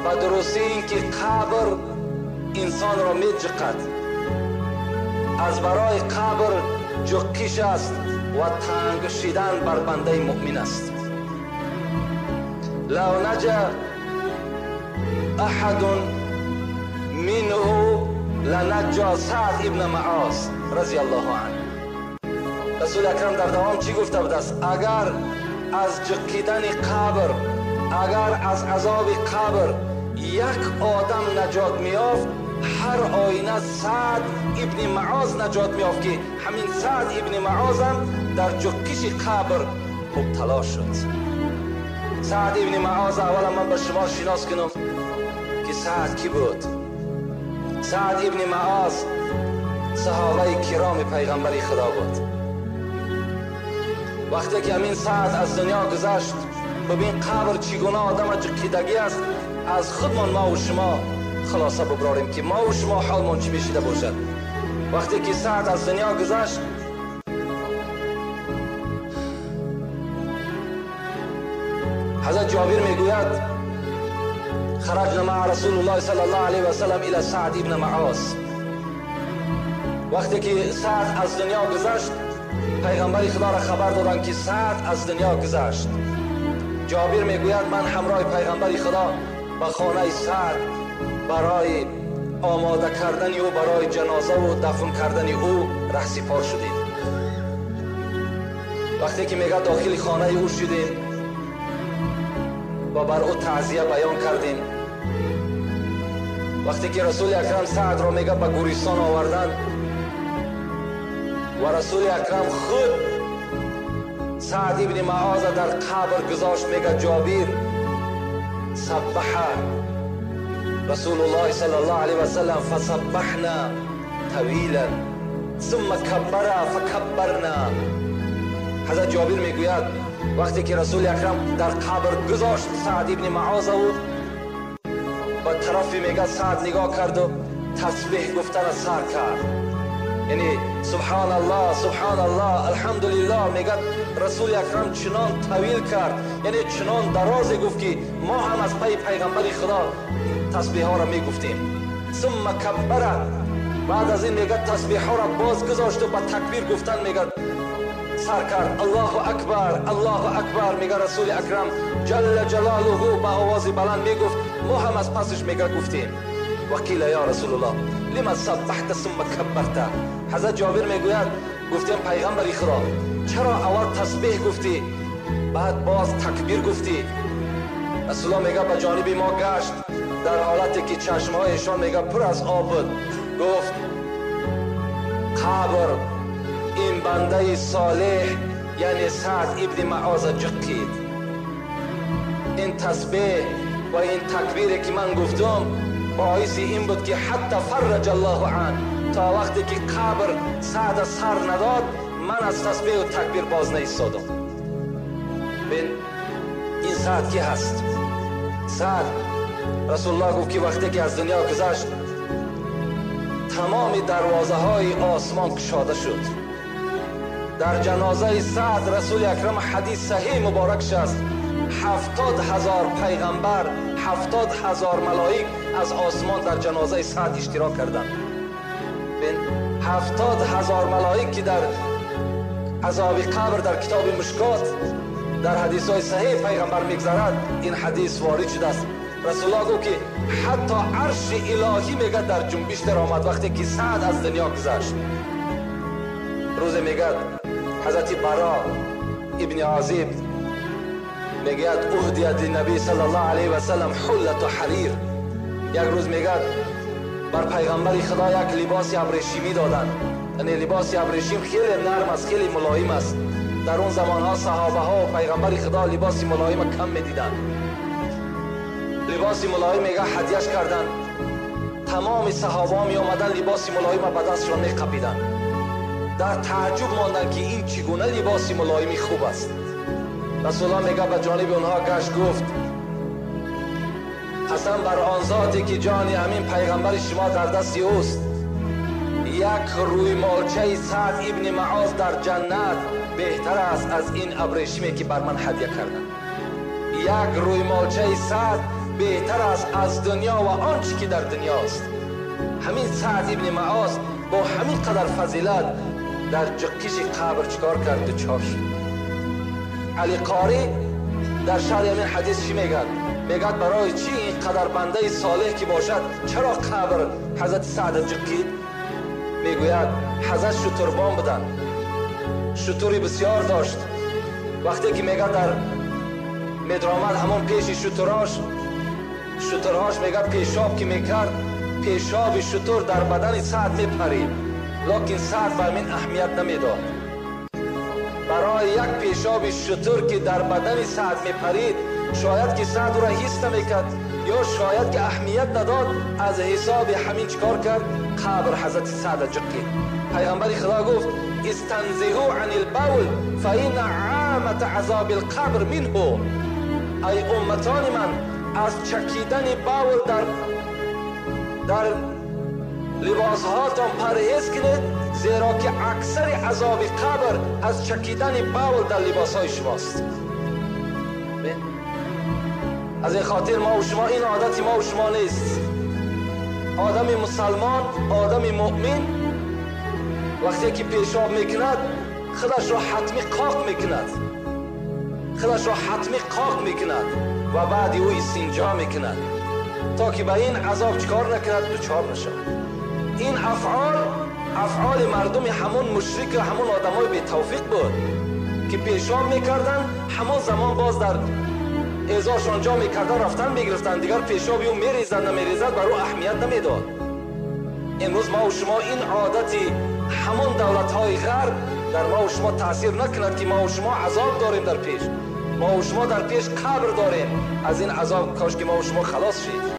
Ба дурустӣ ин ки қабр инсонро меҷиқад, аз барои қабр ҷуққиш аст ва танг шидан бар бандаи муъмин аст. Лав наҷа аҳадун минҳу ланаҷҷа Саъд ибн Муоз разияллоҳу анҳу. Расули акрам дар давом чӣ гуфта будааст? Агар аз ҷиққидани қабр, агар аз азоби қабр як одам наҷот меёфт, ҳар оина Саъд ибни Муоз наҷот меёфт, ки ҳамин Саъд ибни Муозам дар ҷуққиши қабр мубтало шуд. Саъд ибни Муоз аввала ман ба шумо шинос кунам, ки Саъд кӣ буд. Саъд ибни Муоз саҳобаи кироми пайғамбари Худо буд. Вақте ки ҳамин Саъд аз дунё гузашт, бибин қабр чӣ гуна одама ҷиққидагӣ аст, аз худмон мо шумо хулоса бибарорем, ки мо шумо ҳолмон чӣ мешида бошад. Вақте ки Саъд аз дунё гузашт, ҳазрат Ҷобир мегӯяд: خرجنا مع رسول الله صلی الله علیه و سلم الى سعد ابن معاذ. وقتی که سعد از دنیا گذشت، پیغمبر خدا را خبر دادند که سعد از دنیا گذشت. جابر میگوید من همراه پیغمبر خدا به خانه سعد برای آماده کردن او برای جنازه و دفن کردن او رهسپار شدیم. وقتی که میگه داخل خانه او شدیم و بر او تعزیه بیان کردیم، وقتی که رسول اکرم سعد را میگه به گورستان آوردن و رسول اکرم خود سعد ابن معاذ در قبر گذاشت، میگه جابر سبح رسول الله صلی الله علیه و سلم فسبحنا طویلا ثم کبر فکبرنا. حضرت جابر میگوید وقتی که رسول اکرم در قبر گذاشت سعد ابن معاذ او به طرفی میگه سعد نگاه کرد و تسبیح گفتن سر کرد، یعنی سبحان الله سبحان الله الحمدلله. میگه رسول اکرم چنان طویل کرد، یعنی چنان درازی گفت که ما هم از پی پیغمبر خدا تسبیح ها را میگفتیم. ثم کبر، بعد از این میگه تسبیح ها را باز گذاشت و با تکبیر گفتن میگه سر کرد الله اکبر الله اکبر. میگه رسول اکرم جل جلاله با آواز بلند میگفت، ما هم از پسش میگه گفتیم. وقیل یا رسول الله لما سبحت ثم کبرت. حضرت جابر میگوید گفتیم پیغمبر خدا چرا اول تسبیح گفتی بعد باز تکبیر گفتی؟ رسول الله میگه به جانب ما گشت در حالتی که چشمهایشان میگه پر از آب بود، گفت قبر این بنده صالح یعنی سعد ابن معاذ جقید، این تسبیح و این تکبیری که من گفتم باعث این بود که حتی فرج الله عنه، تا وقتی که قبر سعد سر نداد من از تسبیح و تکبیر باز نایستادم. ببین این سعد کی هست؟ سعد رسول الله گفت که وقتی که از دنیا گذشت تمام دروازه های آسمان کشاده شد. در جنازه سعد رسول اکرم حدیث صحیح مبارک شست 70,000 پیغمبر 70,000 ملائک از آسمان در جنازه سعد اشتراک کردند. 70,000 ملائک که در عذاب قبر در کتاب مشکات در حدیث های صحیح پیغمبر میگذرد این حدیث وارد شده است. رسول الله گفت که حتی عرش الهی میگه در جنبش در آمد وقتی که سعد از دنیا گذشت. روز میگه حضرت برا ابن عازب میگه اهدیت للنبی صلی الله علیه و سلم حلة حریر. یک روز میگه بر پیغمبر خدا یک لباس ابریشمی دادن، یعنی لباس ابریشم خیلی نرم است، خیلی ملایم است. در اون زمانها صحابه ها و پیغمبر خدا لباس ملایم کم میدیدن. لباس ملایم میگه هدیهش کردن، تمام صحابه ها می آمدن لباس ملایم به دستشان میقپیدن، در تعجب ماندن که این چگونه لباس ملایمی خوب است. رسول الله میگه به جانب اونها گشت گفت قسم بر آن ذاتی که جان همین پیغمبر شما در دست اوست، یک روی مالچه سعد ابن معاذ در جنت بهتر است از این ابریشمی که بر من هدیه کردن. یک روی مالچه سعد بهتر است از دنیا و آنچه که در دنیاست. همین سعد ابن معاذ با همین قدر فضیلت در جقیش قبر چکار کرد؟ دچار شد. علی قاری در شرح همین حدیث چی میگد؟ میگد برای چی اینقدر بنده صالح که باشد چرا قبر حضرت سعد جقید؟ میگوید حضرت شتربان بودن، شتری بسیار داشت. وقتی که میگه در میدرآمد همون پیش شتراش، شترهاش میگه پیشاب که میکرد، پیشاب شتر در بدن سعد میپرید، لکن سعد به این اهمیت نمیداد. برای یک پیشاب شتر که در بدن سعد میپرید، شاید که سعد را حس نمیکرد یا شاید که اهمیت نداد، از حساب همین چکار کرد؟ قبر حضرت سعد جقید. پیغمبر خدا گفت استنزهوا عن البول فإن عامة عذاب القبر منه. ای امتان من، از چکیدن بول در لباسهاتان پرهیز کنید، زیرا که اکثر عذاب قبر از چکیدن بول در لباسهای شماست. از این خاطر ما و شما این عادت ما و شما نیست. آدم مسلمان، آدم مؤمن وقتی که پیشاب میکند خودش را حتمی قاق میکند، خودش را حتمی قاق میکند و بعد او استنجا میکند تا که به این عذاب چکار نکند؟ دچار نشود. این افعال افعال مردم همون مشرک و همون آدمای بی توفیق بود که پیشاب میکردن، همون زمان باز در ازارشان جا میکردن، رفتن میگرفتن، دیگر پیشاب او میریزد نمیریزد بر او اهمیت نمیداد. امروز ما و شما این عادتی همون دولت های غرب در ما و شما تاثیر نکند که ما و شما عذاب داریم در پیش، ما و شما در پیش قبر داریم. از این عذاب کاش که ما و شما خلاص شید.